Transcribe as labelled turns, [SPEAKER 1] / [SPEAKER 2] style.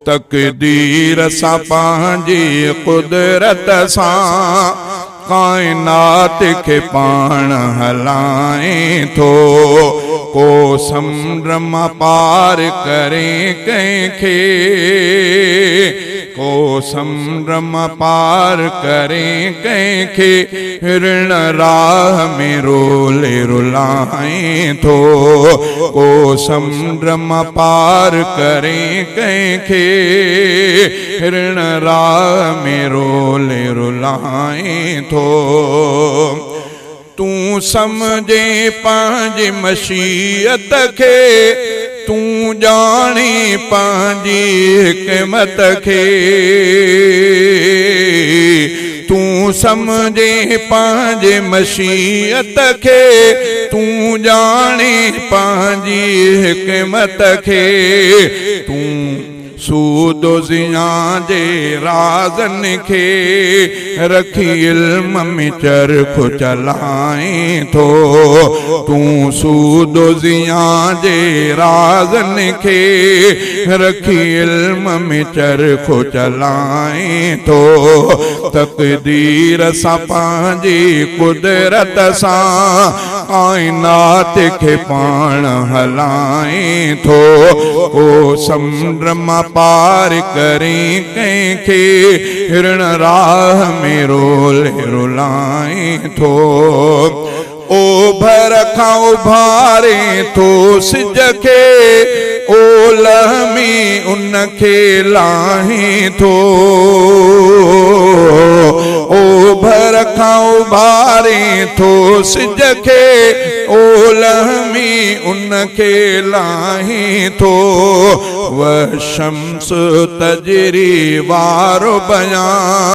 [SPEAKER 1] تقدير سان پنهنجي قدرت سان ڪائنات کي پاڻ هلائين ٿو. ڪو سمنڊ مان پار ڪرين ڪنهن کي، ڪو سمنڊ مان پار ڪرين ڪنهن کي، رڻ راهه ۾ رولي رلائين ٿو. ڪو سمنڊ مان پار ڪرين ڪنهن کي، رڻ راهه ۾ رولي رلائين ٿو. تون سمجهين پنهنجي مشيت کي، تون ڄاڻين پنهنجي حڪمت کي. تون سمجهين پنهنجي مشيت کي، تون ڄاڻين پنهنجي حڪمت کي. تون سود و زيان جي رازن کي رکي علم ۾ چرخ چلائين ٿو. تون سود و زيان جي رازن کي رکي علم ۾ چرخ چلائين ٿو. تقدير سان پنهنجي قدرت سان ڪائنات کي پاڻ هلائين ٿو. ڪو سمنڊ مان پار ڪرين ڪنهن کي، رڻ راهه ۾ رولي رلائين ٿو. اوڀر کان اڀارين ٿو سج کي، اولهه ۾ ان کي لاهين ٿو. اوڀر کان اڀارين ٿو سج کي، اولهه ۾ ان کي لاهين ٿو. والشمس تجري وارو بيان.